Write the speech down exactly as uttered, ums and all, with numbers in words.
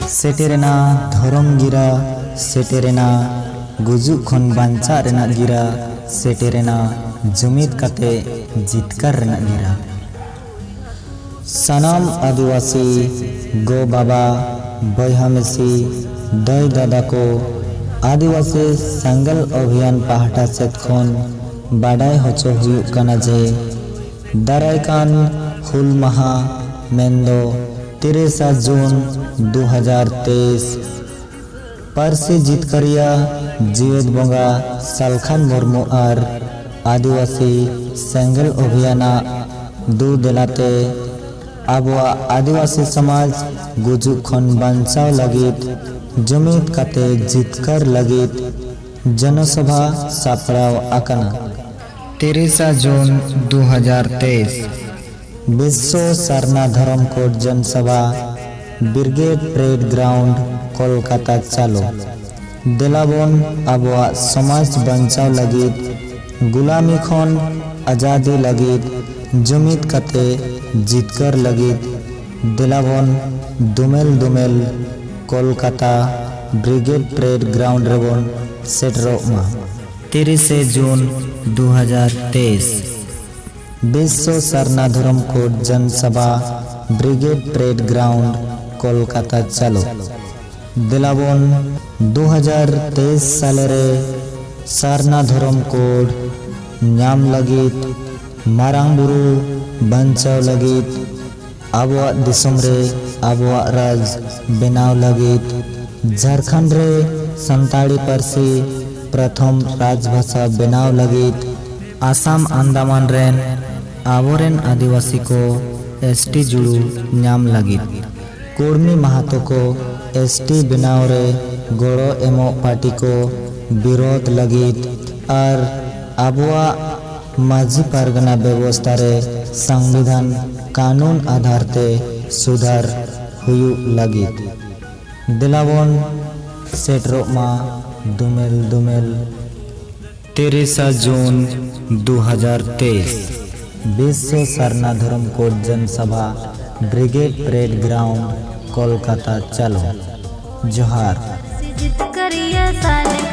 ᱥᱮᱴᱮᱨᱮᱱᱟ ᱫᱷᱚᱨᱚᱢ ᱜᱤᱨᱟ, ᱥᱮᱴᱮᱨᱮᱱᱟ ᱜᱩᱡᱩᱜ ᱠᱷᱚᱱ ᱵᱟᱧᱪᱟᱜ ᱨᱮᱱᱟᱜ ᱜᱤᱨᱟ, ᱥᱮᱴᱮᱨᱮᱱᱟ ᱡᱩᱢᱤᱫ ᱠᱟᱛᱮ ᱡᱤᱛᱠᱟᱹᱨ ᱨᱮᱱᱟᱜ ᱜᱤᱨᱟ᱾ ᱥᱟᱱᱟᱢ ᱟᱹᱫᱤᱵᱟᱹᱥᱤ ᱜᱚ ᱵᱟᱵᱟ, ᱵᱚᱭᱦᱟ ᱢᱤᱥᱤ, ᱫᱟᱹᱭ ᱫᱟᱫᱟ ᱠᱚ, ᱟᱹᱫᱤᱵᱟᱹᱥᱤ ᱥᱮᱸᱜᱮᱞ ᱚᱵᱷᱤᱭᱟᱱ ᱯᱟᱦᱴᱟ ᱥᱮᱫ ᱠᱷᱚᱱ ᱵᱟᱰᱟᱭ ᱦᱚᱪᱚ ᱦᱩᱭᱩᱜ ᱠᱟᱱᱟ ᱡᱮ ᱫᱟᱨᱟᱭ ᱠᱟᱱ ᱦᱩᱞ ᱢᱟᱦᱟ, ᱢᱮᱱᱫᱚ ᱛᱤᱨᱤᱥᱟ ᱡᱩᱱ ᱫᱩ ᱦᱟᱡᱟᱨ ᱛᱮᱭᱤᱥ, ᱯᱟᱹᱨᱥᱤ ᱡᱤᱛᱠᱟᱹᱨᱤᱭᱟᱹ ᱡᱤᱣᱮᱫ ᱵᱚᱸᱜᱟ ᱥᱟᱞᱠᱷᱟᱱ ᱢᱩᱨᱢᱩ ᱟᱨ ᱟᱹᱫᱤᱵᱟᱹᱥᱤ ᱥᱮᱸᱜᱮᱞ ᱚᱵᱷᱤᱭᱟᱱᱟᱜ ᱫᱩ ᱫᱮᱞᱟᱛᱮ ᱟᱵᱚᱣᱟᱜ ᱟᱹᱫᱤᱵᱟᱹᱥᱤ ᱥᱚᱢᱟᱡᱽ ᱜᱩᱡᱩᱜ ᱠᱷᱚᱱ ᱵᱟᱧᱪᱟᱣ ᱞᱟᱹᱜᱤᱫ ᱡᱩᱢᱤᱫ ᱠᱟᱛᱮ ᱡᱤᱛᱠᱟᱹᱨ ᱞᱟᱹᱜᱤᱫ ᱡᱚᱱᱚᱥᱚᱵᱷᱟ ᱥᱟᱯᱲᱟᱣ ᱟᱠᱟᱱᱟ᱾ ᱛᱤᱨᱤᱥᱟ ᱡᱩᱱ ᱫᱩ ᱦᱟᱡᱟᱨ ᱛᱮᱭᱤᱥ᱾ ᱵᱤᱥᱥᱚ ᱥᱟᱨᱱᱟ ᱫᱷᱚᱨᱚᱢ ᱠᱳᱰ ᱡᱚᱱᱥᱚᱵᱷᱟ, ᱵᱨᱤᱜᱮᱰ ᱯᱨᱮᱰ ᱜᱨᱟᱣᱩᱱᱰ, ᱠᱳᱞᱠᱟᱛᱟ ᱪᱟᱞᱩ᱾ ᱫᱮᱞᱟᱵᱚᱱ ᱟᱵᱚᱣᱟᱜ ᱥᱚᱢᱟᱡᱽ ᱵᱟᱧᱪᱟᱣ ᱞᱟᱹᱜᱤᱫ, ᱜᱩᱞᱟᱢᱤ ᱠᱷᱚᱱ ᱟᱡᱟᱫᱤ ᱞᱟᱹᱜᱤᱫ ᱡᱩᱢᱤᱫ ᱠᱟᱛᱮ ᱡᱤᱛᱠᱟᱹᱨ ᱞᱟᱹᱜᱤᱫ᱾ ᱫᱮᱞᱟᱵᱚᱱ ᱫᱩᱢᱮᱞ ᱫᱩᱢᱮᱞ ᱠᱳᱞᱠᱟᱛᱟ ᱵᱨᱤᱜᱮᱰ ᱯᱨᱮᱰ ᱜᱨᱟᱣᱩᱱᱰ ᱨᱮᱵᱚᱱ ᱥᱮᱴᱮᱨᱚᱜ ᱢᱟ᱾ ᱛᱤᱨᱤᱥᱮ ᱡᱩᱱ ᱫᱩ ᱦᱟᱡᱟᱨ ᱛᱮᱭᱤᱥ᱾ ᱵᱤᱥᱥᱚ ᱥᱟᱨᱱᱟ ᱫᱷᱚᱨᱚᱢ ᱠᱳᱰ ᱡᱚᱱᱥᱚᱵᱷᱟ, ᱵᱨᱤᱜᱮᱰ ᱯᱨᱮᱰ ᱜᱨᱟᱣᱩᱱᱰ, ᱠᱳᱞᱠᱟᱛᱟ ᱪᱟᱞᱩ᱾ ᱫᱮᱞᱟᱵᱚᱱ ᱫᱩ ᱦᱟᱡᱟᱨ ᱛᱮᱭᱤᱥ ᱥᱟᱞᱮ ᱨᱮ ᱥᱟᱨᱱᱟ ᱫᱷᱚᱨᱚᱢ ᱠᱳᱰ ᱧᱟᱢ ᱞᱟᱹᱜᱤᱫ, ᱢᱟᱨᱟᱝ ᱵᱩᱨᱩ ᱵᱟᱧᱪᱟᱣ ᱞᱟᱹᱜᱤᱫ, ᱟᱵᱚᱣᱟᱜ ᱫᱤᱥᱚᱢ ᱨᱮ ᱟᱵᱚᱣᱟᱜ ᱨᱟᱡᱽ ᱵᱮᱱᱟᱣ ᱞᱟᱹᱜᱤᱫ, ᱡᱷᱟᱨᱠᱷᱚᱸᱰ ᱨᱮ ᱥᱟᱱᱛᱟᱲᱤ ᱯᱟᱹᱨᱥᱤ ᱯᱨᱚᱛᱷᱚᱢ ᱨᱟᱡᱽ ᱵᱷᱟᱥᱟ ᱵᱮᱱᱟᱣ ᱞᱟᱹᱜᱤᱫ, ᱟᱥᱟᱢ ᱟᱱᱫᱟᱢᱟᱱ ᱨᱮᱱ ᱟᱵᱚᱨᱮᱱ ᱟᱹᱫᱤᱵᱟᱹᱥᱤ ᱠᱚ ᱮᱥ ᱴᱤ ᱡᱩᱲᱩ ᱧᱟᱢ ᱞᱟᱹᱜᱤᱫ, ᱠᱩᱲᱢᱤ ᱢᱟᱦᱟᱛᱚ ᱠᱚ ᱮᱥ ᱴᱤ ᱵᱮᱱᱟᱣ ᱨᱮ ᱜᱚᱲᱚ ᱮᱢᱚᱜ ᱯᱟᱨᱴᱤ ᱠᱚ ᱵᱤᱨᱳᱫᱷ ᱞᱟᱹᱜᱤᱫ ᱟᱨ ᱟᱵᱚᱣᱟᱜ ᱢᱟᱹᱡᱷᱤ ᱯᱟᱨᱜᱟᱱᱟ ᱵᱮᱵᱚᱥᱛᱷᱟ ᱨᱮ ᱥᱚᱝᱵᱤᱫᱷᱟᱱ ᱠᱟᱹᱱᱩᱱ ᱟᱫᱷᱟᱨ ᱛᱮ ᱥᱩᱫᱷᱟᱨ ᱦᱩᱭᱩᱜ ᱞᱟᱹᱜᱤᱫ᱾ ᱫᱮᱞᱟᱵᱚᱱ ᱥᱮᱴᱮᱨᱚᱜ ᱢᱟ ᱫᱩᱢᱮᱞ ᱫᱩᱢᱮᱞ᱾ ᱛᱤᱨᱤᱥᱟ ᱡᱩᱱ ᱫᱩ ᱦᱟᱡᱟᱨ ᱛᱮᱭᱤᱥ᱾ ᱵᱤᱥᱥᱚ ᱥᱟᱨᱱᱟ ᱫᱷᱚᱨᱚᱢ ᱠᱳᱰ ᱡᱚᱱᱥᱚᱵᱷᱟ, ᱵᱨᱤᱜᱮᱰ ᱯᱨᱮᱰ ᱜᱨᱟᱣᱩᱱᱰ, ᱠᱳᱞᱠᱟᱛᱟ ᱪᱟᱞᱚ᱾ ᱡᱚᱦᱟᱨ᱾ जित करिए साले